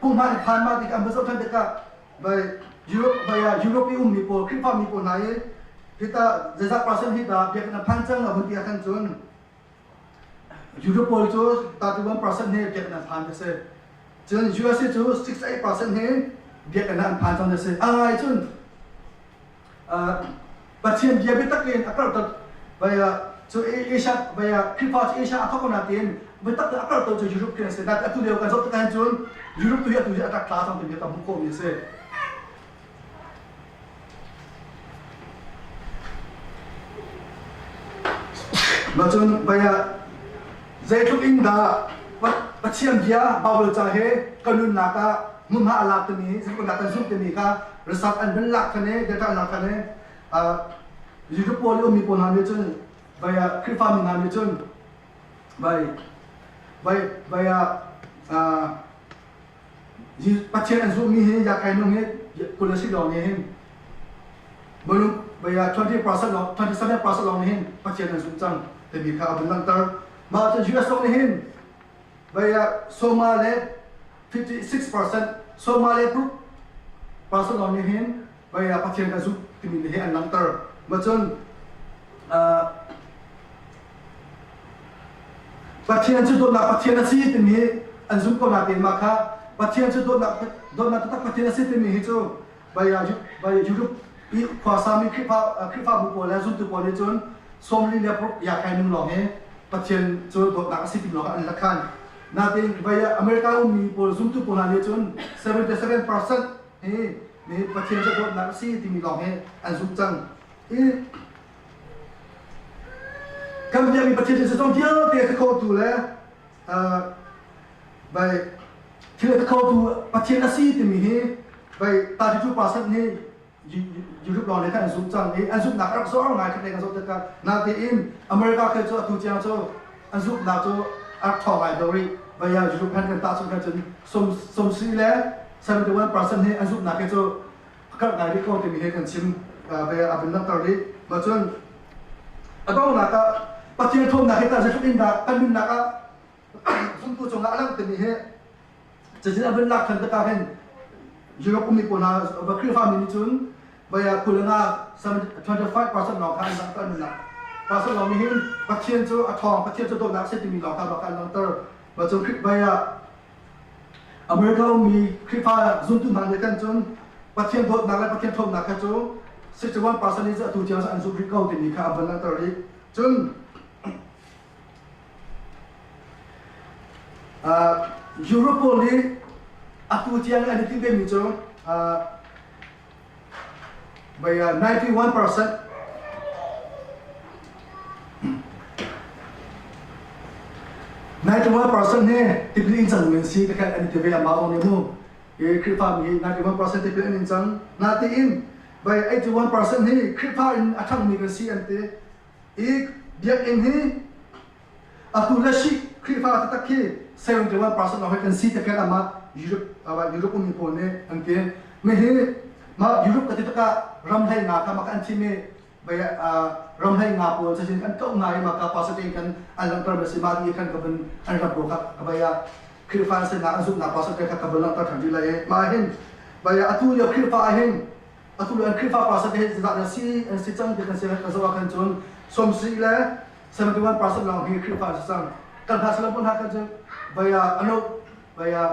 pumhan phan ma tikah an va zoh than tikah. Bai Europe bai ah Europe i ummi pawl Khrihfa mi pawl hna i hita zeizat percent hi dah biakinn a phan cang a vun ti ah khan cun Europe pawl cu 31% hi biakinn an phan ti si. Cun USA cu 68% hi biakinn ah an phan cang ti si. A ngai cun Pathian bia biatak in a karhter vai cu Asia vai Khrihfa cu Asia a thawk ko nain biatak a karhter cu Europe khi an si. Nain atu lio kan zoh tikah hin cun Europe tu hi atu hi a rak tla cang timi kan hmuh khawhmi a si. Mah cun vai zeitluk in dah Pathian bia Bible ca he kan nunnak ah hmunhma a lak timi zeitluk kan zumh timi kha research an van lak than i data an lak than i Europe pawl i ummi pawl hna nih cun vai ah Khrihfa mi hna nih cun vai vai vai ah Pathian an zumhmi hi yakai nung hi kul a si lawng nih hin minung vai ah 20% lawng 27% lawng nih hin Pathian an zumh cang timi kha a vun langhter. Mah cun US zong nih hin vai ah sawma le 56% sawma le group percent lawng nih hin vai ah Pathian kan zumh timi nih hi an langhter. Mah cun Pathian cu dawtnak Pathian a si timi an zumh ko nain mah kha Pathian cu dawtnak dawtnak taktak Pathian a si timi hi cu vai ah vai Europe i khuasami Khrihfa Khrihfabu pawl le zumtu pawl nih cun 46 yakai nung lawng hi Pathian cu dawtnak a si ti lawng an lakhan. Nain vai ah America ummi pawl zumtu pawl hna nih cun 77% hi nih Pathian cu dawtnak a si timi lawng hi an zumh cang. I kan biakmi Pathian cu zeizong vialte a khotu le bai thil a khotu Pathian a si timi hi bai 32% nih Europe lawng nih khan an zumh cang i an zumhnak a rak zor ngai khat an zoh tikah natein America khi cu atu tiang cu an zumhnak cu a rak ṭhawng ngai do rih bai ah Europe han kan tahchunh khan cun 70 le 71% hi an zumhnak hi cu a karh ngai rih ko timi hi kan chim ve a vun langhter rih mah cun a donghnak ah Pathian ṭhawnnak hi tah zeitluk in dah kan nunnak ah zumtu cungah a langh timi hi cazin a vun lak than tikah hin Europe ummi pawl hna Khrihfa mi nih cun vaya kulanga 25% lawng kha an langhter nunnak pastor lawng nih hin Pathian cu a ṭhawng Pathian cu dawtnak a si timi lawng kha bak an langhter mah cun Khrih vaya America ummi Khrihfa zumtu hna nih khan cun Pathian dawtnak le Pathian ṭhawnnak kha cu 61% nih atu tiang an zumh rih ko timi kha a van langhter rih. Cun Europe pawl nih atu tiang an i timh vemi cu by 91% 91% hi tipil in cang men si takhat an i ti ve amah zong nih mu i Khrihfa mi hi 91% tipil an in cang natein by 81% hi Khrihfa in a ṭhangmi kan si an ti i biakinn hi atu le shi Khrihfa taktak khi 71% lawng hi kan si takhat amah Europe Europe ummi pawl nih an ti mi hi mah Europe ka ti tikah ram hlei nga kha mah an thim i ram hlei nga pawl cazin kan kauh nga i mah ka pastor kan an langhter mi si mah ti khan ka vun an ram pawl kha ka bai ah Khrihfa an sinak an zumhnak pastor kha ka vun langhter than rih lai i mah hin bai atu lio Khrihfa hin atu lio an Khrihfa pastor hi zeizah dah si an si cang ti kan si kan zoh ah khan cun 70 le 71% lawng hi Khrihfa an si cang kan hna salam hna kan cu bai ah ano bai ah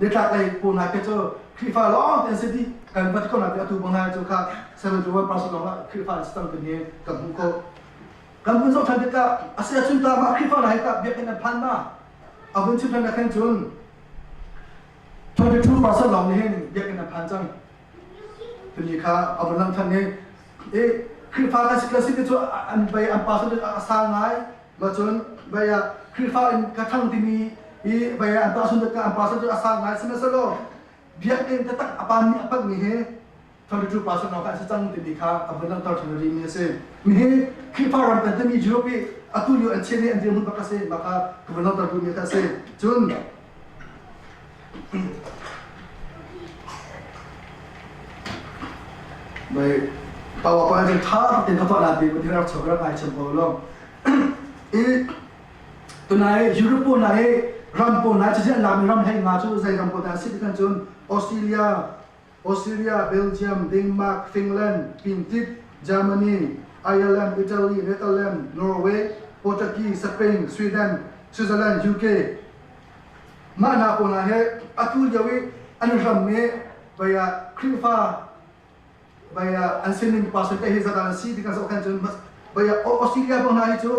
nitlak lei pawl hna khi cu Khrihfa lawng te an si dih kan va ti ko na atu bang hna cu kha 71% lawng ah Khrihfa an si cang timi kan hmuh ko kan vun zoh than tikah a si ahcun ta mah Khrihfa hna hi tah biakinn an phan ma a vun chim than khan cun 22% lawng nih hin biakinn an phan cang timi kha a vun lang than i i Khrihfa kan si kan si ti cu an bei an pa a sang ngai ma cun bei ah Khrihfa in ka thang timi i bei ah an ta sun ka an pa cu a sang ngai sihmanhsehlaw biakinn taktak a pan mi a panh mi hi 22% lawng kha an si cang timi kha a vun langhter than rih mi a si mi hi Khrihfa ram kan timi Europe i atu lio an chian i an dirhmun bak a si mah kha ka vun langhter duhmi kha a si cun Bai PowerPoint cu ṭha tein ka tuah nain ti rak chok rak ngai chim ko lo. I tunai Europe pawl hna hi ram pawl hna cucu an lakmi ram hlei nga cu zei ram pawl dah a si ti kan cun Australia, Australia, Belgium, Denmark, Finland, Pintit, Germany, Ireland, Italy, Netherlands, Norway, Portuguese, Spain, Sweden, Switzerland, UK. Mah hna pawl hna he atu lio i an ram i vei ah Khrihfa vei ah an sining pastor te hi zadan an si ti kan zoh khan cun vei ah Australia bang hna hi cu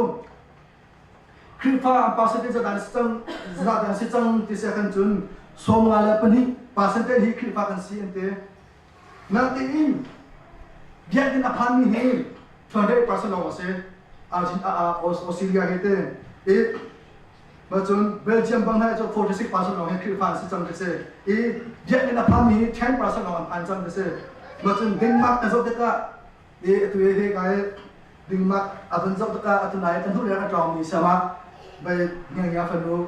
Khrihfa an pastor te zadan si cang zadan si cang ti sia khan cun 52 percent hi Khrihfa kan si an ti. Natein biakinn a phanmi hi 28% lawng a si. Australia hi te i cun Belgium bang hna cu 46% lawng hi Khrihfa an si cang ti si. I biakinn a phanmi hi 10% lawng an phan cang ti si. Cun Denmark kan zoh tikah i atu hi kai Denmark a vun zoh tikah atu nai kan hnu a tlawngmi sama bai ngia fanu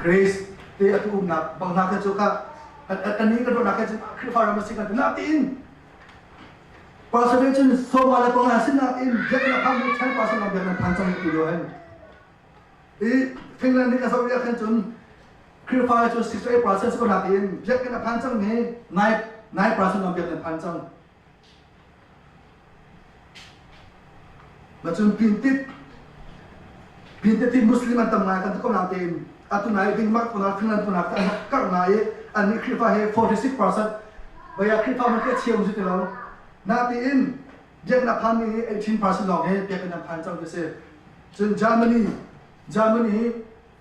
Grace te atu umnak bang hna kha cu ka kan nih kan ruahnak he cun Khrihfa ram a si kan ti nain pastor cun sawma le panga si nain biakinn a phan mi 10% lawng biakinn phan cang ti lo hen i Finland nih ka zoh khan cun Khrihfa cu 68% ko nain biakinn a phan cang mi 9% lawng biakinn phan cang. Macun pintit pintit hi Muslim an tam ngai kan ti ko nain atu nai Denmark kuna Finland kuna an karh ngai i annih Khrihfa hi 46% vaya Khrihfa man khi a cheu si ti lo. Natein biaknak phan mi hi 18% lawng hi biakinn an phan cang ti si. Cun Germany Germany hi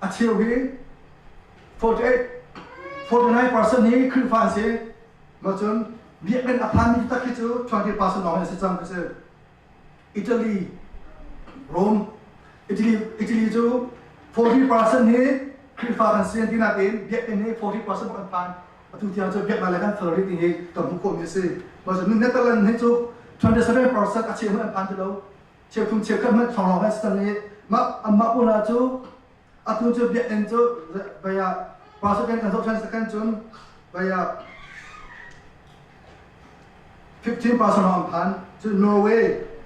a cheu hi 48 49% hi Khrihfa an si. Macun biakinn a phanmi taktak hi cu 20% lawng hi a si cang ti si. Italy, Rome, Italy, Italy cu 40% hi Khrihfa kan si an ti nain biakinn hi 40% bak an phan. Atu tiang cu biaknak le kan fel rih ti hi kan hmuh khawhmi a si. Macun Netherlands hi cu 27% a cheu hmanh an phan ti lo. Cheuthum cheukhat hmanh thawng lawng an si cang i mah anmah pawl cu atu cu biakinn cu vei ah pastor kan zoh ṭhan second cun vei ah 15% lawng an phan. Cu Norway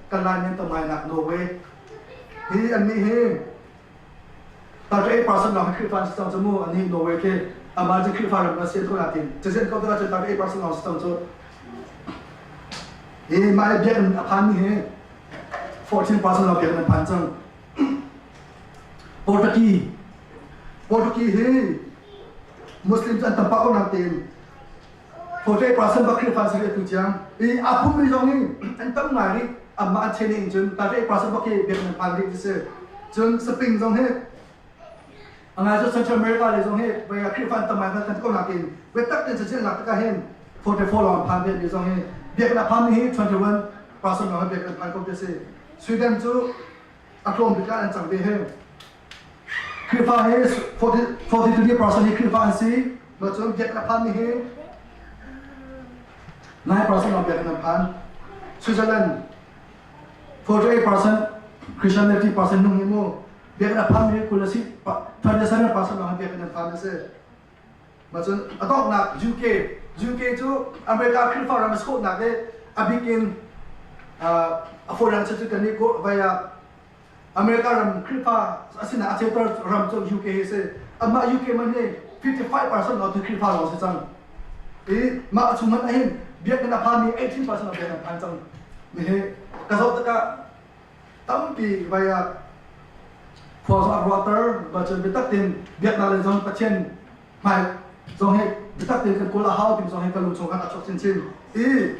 kan lai men tam ngai nak Norway hi annih hi 38% lawng hi Khrihfa an si cang cu mu. Annih Norway khi amah cu Khrihfa ram a si ko natin cazin ko tikah cu 38% lawng si cang cu. Hi mah hi biakinn a phanmi hi 14% lawng biakinn an phan cang. Portuguese Portuguese hi Muslim cu an tam pah ko nain 48% bak Khrihfa an si rih atu tiang. I aa pummi zong hi an tam ngai rih. Amah an chen in cun 38% bak hi biakinn an phan rih ti si. Cun Spain zong hi a ngai cu Central America lei zong hi vei ah Khrihfa an tam ngai kan ti ko nain biatak tein cacin lak tikah hin 44 lawng an phan ve mi zong hi biakinn a phanmi hi 21% lawng hi biakinn an phan ko ti si. Sweden cu a tlawm bik ah an cang ve he. Khrihfa hi 43% hi Khrihfa an si. Cun biakinn a phanmi hi 9% lawng biakinn an phan. Switzerland 48% Christianity percent nung hi mu biakinn a phanmi hi 20 a si 27% lawng hi biakinn an phan a si. Macun a donghnak UK UK cu America Khrihfa ram a si khawhnak i a bik in a foreign cu kan nih vai ah America ram Khrihfa asinain a cheuter ram cu UK hi si. Amah UK man hi 55% lawng cu Khrihfa lawng si cang. I mah chung man ahhin biakinn a phanmi 18% lawng biakinn a phan cang. Nihi ka zoh tikah tampi vai ah khua zong a ruahter cun biatak tein biaknak le zong Pathian hmai zong hi biatak tein kan kawl a hau timi zong hi ka lung chung khan a chuak chinchin. I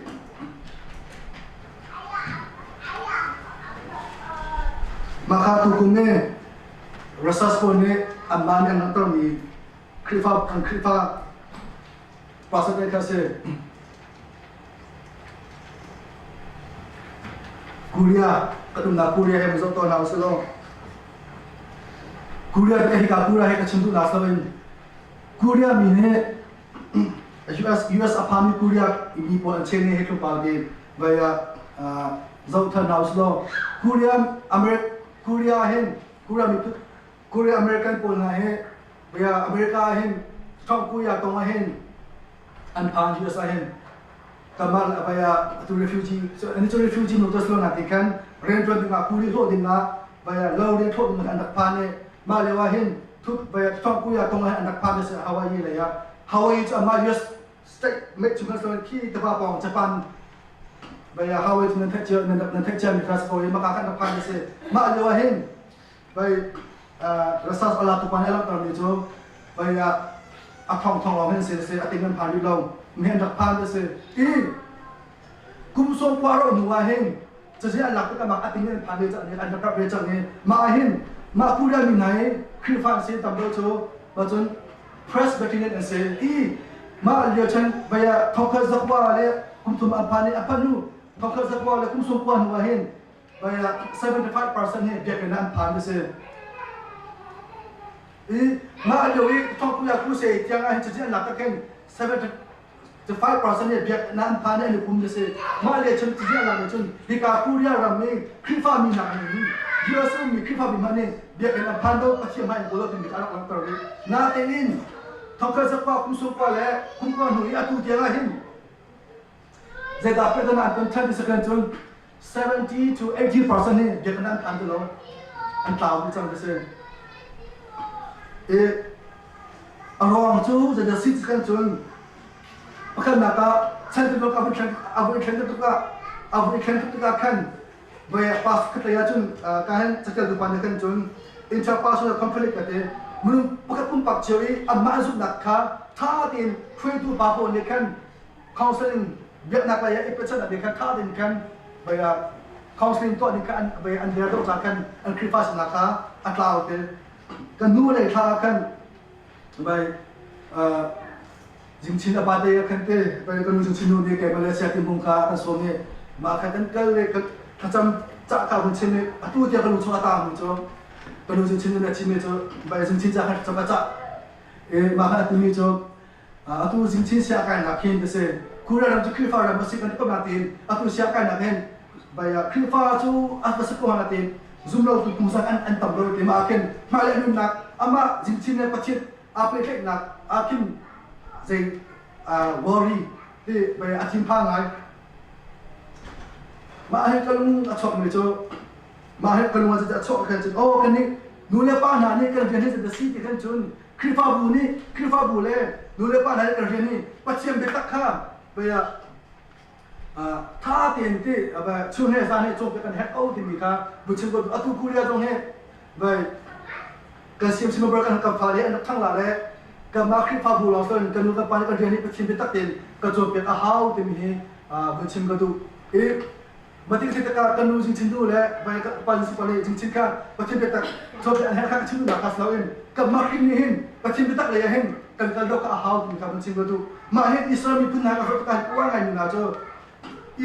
mah kha tukum i research pawl nih anmah nih an langhtermi Khrihfa kan Khrihfa pastor te kha si. Korea kan umnak Korea he zoh tawn hna usih law Korea hika Korea he ka chim duhnak si loin Korea mi nih US a phami Korea mi pawl an chen hi tlawmpal te vai ah zoh than hna usih law Korea America Korea hin Korea mi Korea American pawl hna hi vai America hin Trump Korea tong ah hin an phan US ah hin kanmah vai ah atu refugee ani cu refugee no tas lo na ti khan rian tuan ding ah kuli hlawh ding ah vai ah lo rian thlawh ding an rak phan i mah lio ah hin thut vai Trump Korea tong ah an rak phan se Hawaii lei ah Hawaii cu amah US State mei chung kan khi tiva pawng Japan bai Hawaii cu nan theih cio nan theih cia mi kha si ko i maka khan rak phan a si. Mah lio ah hin bai research ala tu pa nih a langhter mi cu bai a thong thong lawng hin si si a ting an phan rih lo mi an rak phan a si. I kum sawm kua ro hnu ah hin cuci an lak tik ah a ting an phan ve cang i an rak ve cang i mah ah hin mah Korea mi hna hi Khrihfa an si tam deuh cu cun Presbyterian an si i mah lio chan vaya thongkhat zakua le kum thum an phan i a phanu thongkhat zakua le kum sawm kua hnu ah hin vaya 75% hi biakinn an phan a si. I mah lio i thongkuya kruse tiang ah hin cuci an lak tak hin 75% nih biakinn an phan i an i pum a si. Mah le cun cuci an lak nih cun hika Korea ram i Khrihfa mi nak nih hin US ummi Khrihfa mi hmanh nih biakinn an phan do Pathian hmai in kawl lo timi kha a rak langhter rih. Natein thongkhat zakua kum sawmkua le kum kua hnu i atu tiang ah hin zeidah pedan an ton ṭhan ti si cun 70 to 80% hi biakinn an phan ti lo an tlau dih cang ti si. I a ruang cu zeidah si ti kan cun pakhatnak ah chan bantuk a vun thlen a vun thlen tuk ah a vun thlen tuk tikah khan voi pass khatlei ah cun ka hen cakel tu pa nih khan cun interpersonal conflict ka ti minung pakhat pumpak cio i amah zumhnak kha tha tein hruaitu pa pawl nih khan counseling biaknak lei ah i pechan nih khan tha tein khan voi counseling tuah nih khan an voi an der deuh ca khan an Khrihfa sinak kha a tlau te kan nu lei thla ah khan vai Jingchin a pate khan te vai kan nu chin nu nih ke Malaysia ti hmung kha kan sawm i mah kha kan kal le thlacam cah ka hun chim i atu tiang kan nu chung a tang mi cu kan nu chin nu nih a chim mi cu vai Jingchin ca khan thlacam a cah i mah kha a timi cu atu Jingchin sia kai nak hin ka si Korea ram cu Khrihfa ram a si kan ti ko nain atu sia kai nak hin vai Khrihfa cu a va si ko nain zumlo tu pungsan an an tam lo ti ma khin hmailei nunnak amah Jingchin le Pathian aa pehtlaihnak ah khin zei worry ti bai a thinphang ngai mah hi ka lung a chuak mi cu mah hi ka lung a chuak khan cun oh kan nih nu le pa hna nih kan rian hi zeidah si ti khan cun Khrihfabu nih Khrihfabu le nu le pa hna nih kan rian hi Pathian biatak kha bai tha tein ti chun he zan he cawnpiak kan herh ko timi kha bu chim ko atu Korea zong hi vai kan CMC member kan kan fale an rak thang la le kanmah Khrihfabu lawng si kan nu kan pa nih kan rian hi Pathian biatak tein kan cawnpiak a hau timi hi vun chim ka duh i matik si tikah kan nu jingchin nu le vai ka pa jingchin pa le jingchin kha Pathian biatak cawnpiak an herh kha ka chim duhnak kha si loin kanmah Khrih nih hin Pathian biatak lei ah hin kan kal deuh kha a hau timi kha vun chim ka duh mah hin Israel miphun hna ka hruai tikah uar ngaimi hna cu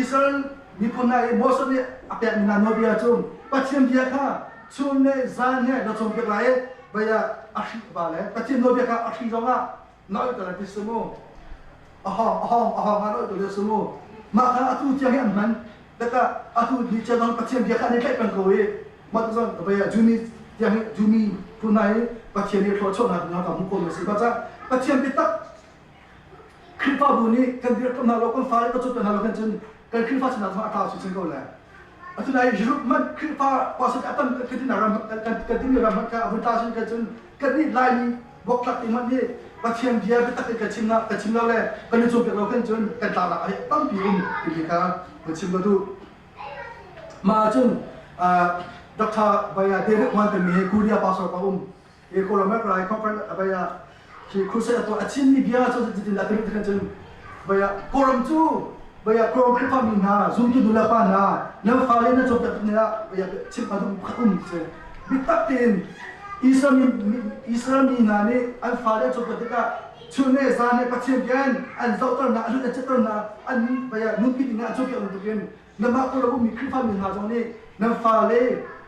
Israel miphun hna i Moses nih a pekmi hna nawlbia cu Pathian bia kha chun le zan he na cawnpiak lai i vei ah a hri ba le Pathian nawlbia kha a hri zongah na oih lai ti si mu a hawng a hawng a hawng ah na oih ti si mu mah kha atu tiang hi an hman takah atu ni tiang zong Pathian bia kha an i tlaih peng ko i mah tu zong vei ah Juni tiang hi Jumi phun hna hi Pathian i thluachuahnak hna ka hmuh ko mi a si ba Pathian biatak Khrihfabu nih kan dirhkamh hna lo, kan fale kan cawnpiak hna lo kan cun kan Khrihfa sinak zong a tlau chinchin ko lai. Atu nai Europe hmanh Khrihfa pastor a tam kan tinak ram kan kan timi ram hmanh kha a vun tla sin kan cun kan nih Laimi buaktlak ti hmanh nih Pathian bia biatak in kan chim na kan chim lo le kan i cawnpiak lo kan cun kan tlaknak ah tampi um timi kha kan chim ka duh. Mah ahcun Dr. Baya David Hwan timi hi Korea pastor pa um Hi Kawlram rai conference abaya khi crusade atuah a chimmi bia cu zeitin dah ti kan cun baya Kawlram cu baya Kawlram Khrihfa mi hna zumtu nu le pa hna nan fale na cawnpiak tuk ah baya chim a duh pakhat um si bitak tein Israel mi Israel mi hna nih an fale cawnpiak tikah chun le zan le Pathian bia in an zohter hna an an cetter hna an baya nunpi ding ah an cawnpiak bantukin Nanmah Kawlram ummi Khrihfa mi hna zong nih nan fale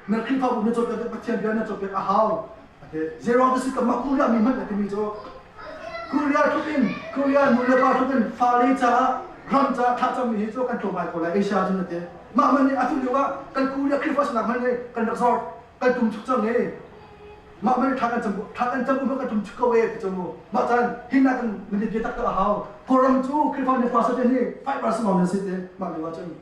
nan Khrihfabu nan cawnpiak Pathian bia nan cawnpiak a hau. Zeiruang dah si kanmah Korea mi hmanh a timi cu Korea tluk in Korea nu le pa tluk in fale caah ram caah thlacammi hi cu kan tlawm ngai ko lai Asia cun a ti. Mah man nih atu lio ah kan Korea Khrihfa sinak hmanh nih kan rak zor kan tum chuk cang i mah man thla kan cam thla kan cam um kan tum chuk ko e ti cu mu mah caan hin na kan nan bia tak tak a hau Kawlram cu Khrihfa nih pastor te nih 5% lawng nan si te mah lio ah cun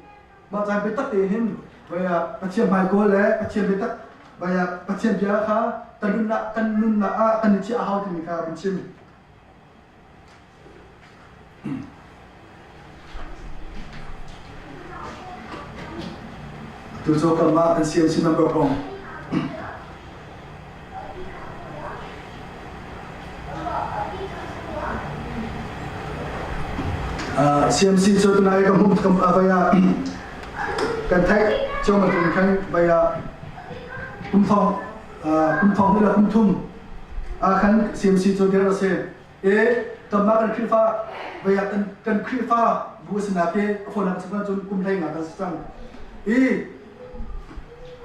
mah caan biatak te hin vaya Pathian hmai kawl le Pathian biatak vaya Pathian bia kha kan nunnak kan nunnak ah kan i chiah a hau timi kha kan chim. Tu cu kanmah kan CMC member kong. CMC cu tunai ka hmuh kam vaya kan theih cio bantukin khan vaya kum thong kum thong ni le kum thum khan CMC cu dir a si. E kanmah kan Khrihfa vaya kan kan Khrihfa bu a si nak hi a fawinak chim ahcun kum hlei nga kan si cang. I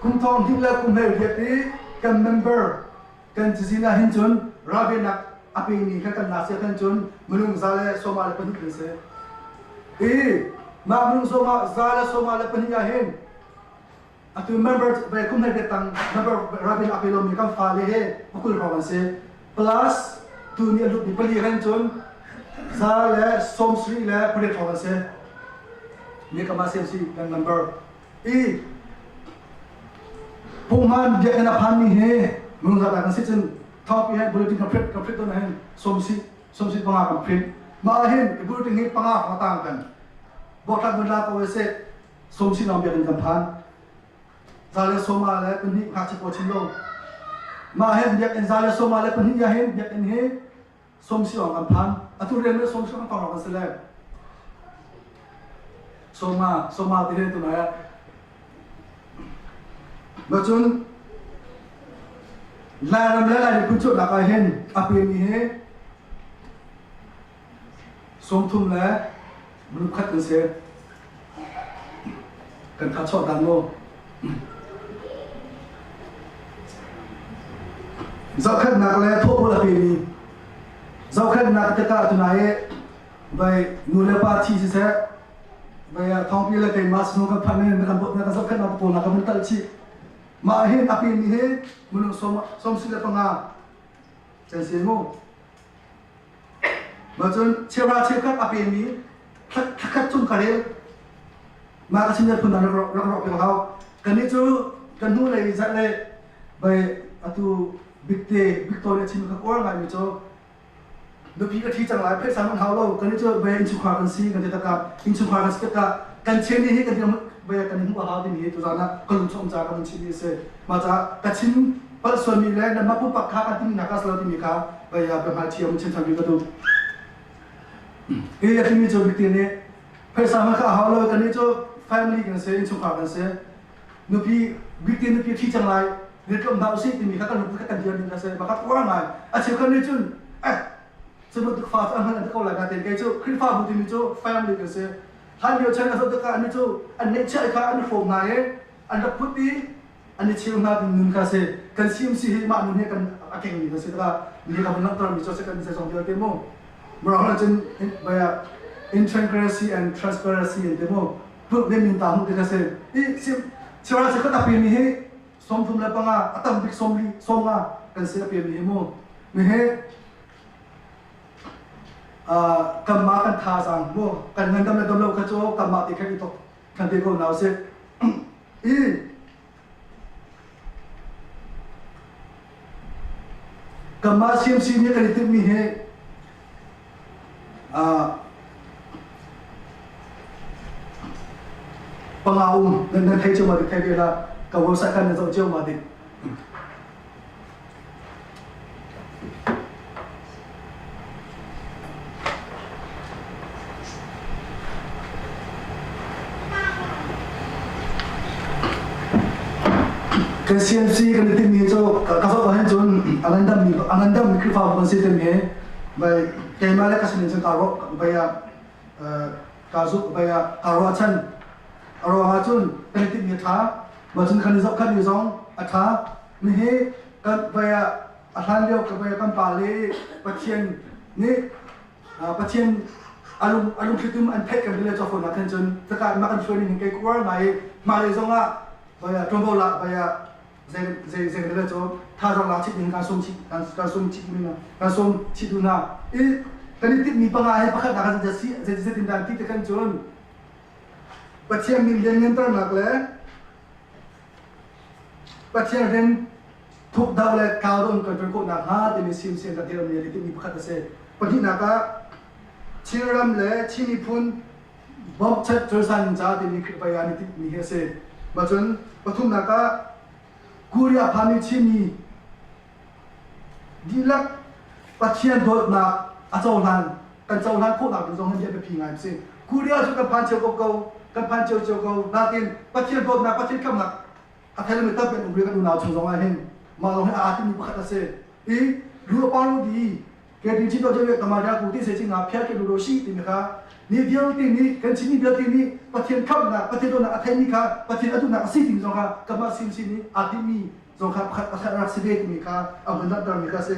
kum thong hnih le kum hlei riat i kan member kan cazin ah hin cun ralvennak a pemi kha kan lak sia khan cun minung 124 kan si. I mah minung sawma 124 ah hin atu member ve kum hlei riat tang member ralven a pe lomi kan fale he pakul hrawng an si. Plus tu nih a lutmi pali ren cun 178 hrawng an si. Mi kama CMC kan member i Punghman biakinn a phanmi hi minung zat kan si cun thawngpi he bulletin kan print kan print tawn hin sawmsi sawmsi panga kan print. Mah hin i bulletin hi panga hrawng tang kan buaktlak mun la ko se sawmsi lawng biakinn kan phan. 122 ngakchia pawl chim lo. Mah hin biakinn 122 ya hin biakinn hi sawmsi lawng kan phan. Atu rian le sawmsi kan tong kan si le. Sawma sawma ti he tunai ah Macun Lairam le Lai miphun cuannak ah hin a pemi hi 30 le minung khat kan si. Kan tha chuah dan maw? Zohkhenhnak le thawhpawl a pemi zohkhenhnak tikah tunai i vai nu le pa thi siseh vai thawngpi le keimah sinu kan phanh in kan bawt kan zohkhenhnak pawl na kan vun talh chih. Mah hin a pemi hi minung sawm sawm si le panga kan si mu. Mah cun cheuhra cheukhat a pemi thlakhat chung ka rel. Mah ka chim phun dang rak rak rawk hau. Kannih cu kan hnu lei zat le bai atu bikte Victoria chim ka uar ngai mi cu nupi ka thi cang lai phaisa man hau lo kan cu bai innchungkhar kan si kan ti takah innchungkhar kan si takah kan chen ni hi kan bai kan hmu a hau timi hi tuzan ah ka lung chom ca kan chim mi si ma ca ka chim pal sual mi le nan mah pumpak kha kan timi nak lo timi kha bai ka hmai thiam chin chan mi ka duh hi a timi cu bikte nih phaisa man kha a hau lo kan cu family kan si innchungkhar kan si nupi bikte nupi thi cang lai ritlom hna usih timi kha kan lungput kha kan dir ning kha si maka uar ngai a cheukhat nih cun eh cu bantuk fa cu an hman an ko lai nain kei cu Khrihfabu timi cu family kan si hlan lio chan a zoh tikah an cu an neihchiah kha an hrawm hna i an rak put i an i cheu hna ding nun kha si kan CMC hi mah nun hi kan a kengmi kan si tikah ni ka vun langhter mi cu si kan zeizong vialte mu murang cun baya integrity and transparency an ti mu put ne min ta mu ti kha si i chira se ka tapi mi hi 35 a tam bik 40 50 kan si a pe mi hi mu mi he kanmah kan thazaang mu kan ngandam le dam lo kha cu kanmah te khan i thok kan te ko nau si i kanmah CMC nih kan i timhmi hi panga um nan nan thei cio ma dik thei ve la ka website khan nan zoh cio ma dik Kan CMC kan i timmi cu ka zoh ah hin cun a ngandammi a ngandammi Khrihfabu kan si timi vai keimah le ka sinin cun kaa ruah vai ah kaa zuk vai ah kaa ruahchan. A ruang ah cun kan i timmi a ṭha. Mah cun kan i zohkhanhmi zong a ṭha. Nihi kan vai ah a hlan lio ka vai kan pa le Pathian nih Pathian a lung a lungthlitum an theih kan le cawfawn ah khan cun taka mah kan hruai ning kei kuar ngai i hmailei zong ah vai ah ṭuanvo la vai ah zei zei zei le cu thazaang lak chih ding kan sum chih kan kan sum chih mi kan sum chih tu hna i kan i timhmi panga hi pakhat nak ah si zei zeitin dah ti te kan cun Pathian min liannganternak le Pathian rian thuk dau le kau dawh kan ṭuan khawh nakhnga timi simsiam kan dirhmi le timi pakhat a si. Pahnihnak ah Chinram le Chin miphun bawmchan cawisan ca timi Khrihfa ah ni timhmi hi a si. Ma cun pathumnak ah Korea phami Chinmi dihlak Pathian dawtnak a cohlan kan cohlan khawhnak ding zong hi biapi ngai a si. Korea cu kan phan cio ko ko kan phan cio cio ko nain Pathian dawtnak Pathian khamnak a thei tampi an um rih kan unau chung zong ah hin mah lawng hi aa timi pakhat a si. I lu a paro di ke tin chin to je tamaria ku ti se chi nga phia ke lu ro shi timi kha ni vialte nih kan Chinmi vialte nih Pathian khamnak Pathian dawtnak a theimi kha Pathian a duhnak a si timi zong kha kanmah sin sin nih aa timmi zong kha pakhat pakhat rak si ve timi kha a hun langhtermi kha a si.